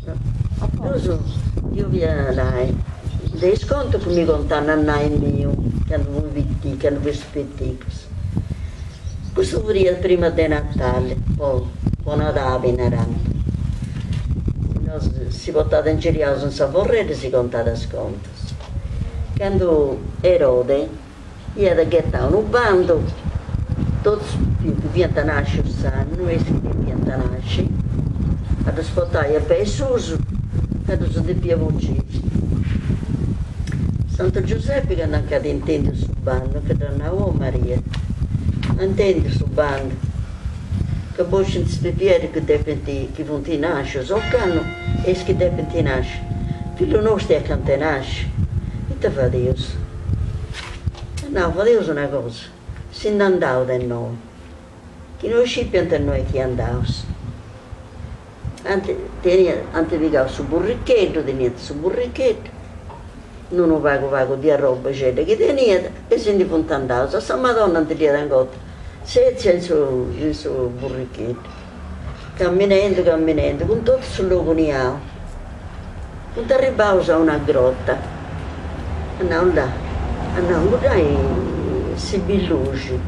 Nosu, deu 'olia nai de is contus chi mi contàt nannai miu candu fui pitica, candu feus piticus. Custu furiat prima de Natali, po po Nadabi narant. Nosu si portat ingiriaus in sa forredda e si contat is contus. Candu Erode iat ghetau unu bandu, totus is pipius chi fiant nascius s'annu e is chi depiant nasci, a ddus portai a pei susu ca ddus depiat bociri. Santu Giusepi candu nc'at intendiu su bandu nche dd'at nau, Oh Maria, intendiu su bandu ca bocint is pipieddus chi depint, chi funt nascius ocannu e is chi depint nasci, fillu nostu est acanta 'e nasci, ita fadeus? At nau, fadeus una cosa, si nd'andaus de innoi, chi no iscipiant innoi chi andaus. Ant teniat, ant pigau su burricheddu, teniant su burricheddu, cun unu pagu pagu di arrobixedda chi teniat e si ndi funt andaus, a sa Madonna ndi dd'iat ingota setzia in su in su burricheddu. Camminendu camminendu cun totu su logu niau funt arribbaus a una grota, at nau là, at nau inguddai si bit luxi,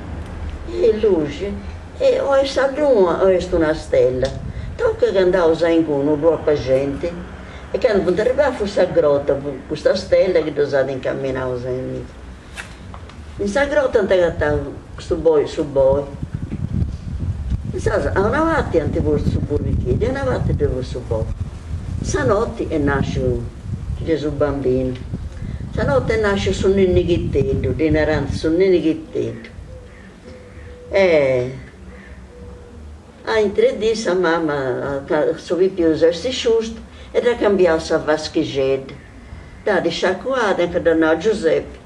e luxi E o est sa luna o est una stella. Tocat chi andaus a inguni, no ddu apat genti. E candu funt arribaus fut sa grota, fut custa stella chi ddus at incaminaus a innì. In sa grota ant agatau custu boi, su boi. Insaras a una parti ant postu su burricheddu e a una parti ddoi fut su boi. Sa noti est nasciu Gesù Bambinu. Sa noti est nasciu su ninnighiteddu, ddi narant su ninnighiteddu. E a intre dì sa mama, su pipiu s'est sciustu e dd'at cambiau sa faschixedda, dd'at sciacuada e nche dd'at nau, Giuseppe,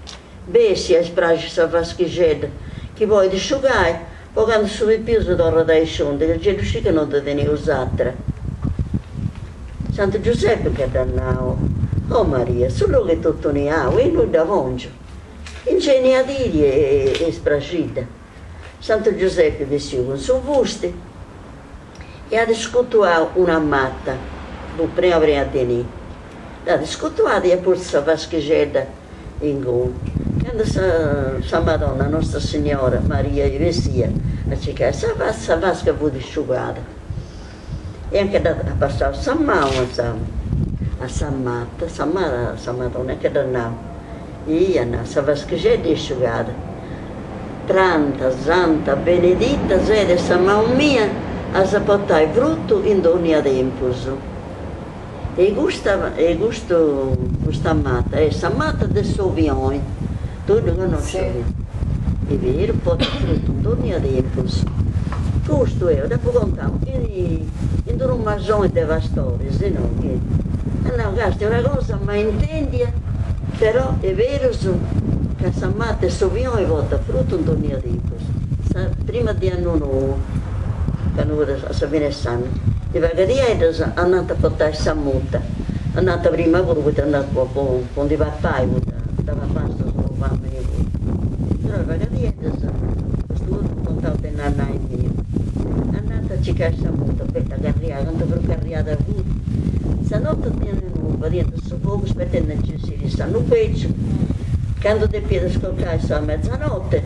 bessi a ispraxi sa faschixedda chi podit sciugai po candu su pipiu si torrat a isciundi, ca gei ddu scit ca no ndi teneus atera. Santu Giuseppe nche dd'at nau, Oh Maria, su logu est totu niau e innui dda pòngiu? Ingeniadiri e ispraxidda. Santu Giuseppe bessiu cun su fusti e at scutuau una mata, fut prena prena de nì. Dd'at scutuada e at postu sa faschixedda inguni. Candu sa sa Madonna Nostra Signora Maria est bessia a circai sa fasca, sa fasca fut sciugada e anche dd'at passau sa manu a sa a sa mata, sa sa Madonna e nche dd'at nau Ih, at nau, sa faschixedda est sciugada. Pranta santa benedita ses de sa manu mia as a portai frutu in dònnia tempus. E custa e custu custa mata est sa mata de s'obioni, tui ddu connoscis s'obioni? Est beru, portat frutu in dònnia tempus. Custu eo dd'apu contau in in d'unu masoni de pastoris, no, chi at nau casti una cosa mai intendia, però est berus ca sa mata 'e s'obioni portat frutu in dònnia tempus, sa prima de annu nou, candu fut a sa fine 'e s'annu, is bagadieddas andant a portai sa muta, andant prima puru poita andant po po ndi papai, poita dda papàst su famini puru, però is bagadieddas, custu ddu contau de nannai miu, andant a circai sa muta, bella carriada, cantu prus carriada fut, sa notti de annu nou fadiant su fogu aspetendi a nci essiri s'annu beciu, candu depiat scocai sa mezzanotte,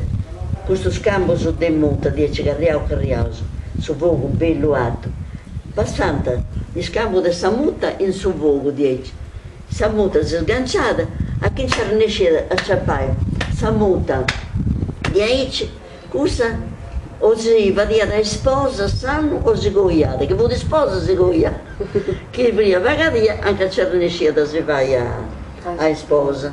custus cambus de muta diaici carriaus carriaus, su fogu bellu artu, passant is cambus de sa muta in su fogu diaici, sa muta si sganciat, a chi nci arrennesciat a aciapai sa muta diaici, cussa o si fadiat a isposa s'annu o si coiat, chi fut isposa si coiat, chi fiat bagadia anca nci arrennesciat a si fai a isposa.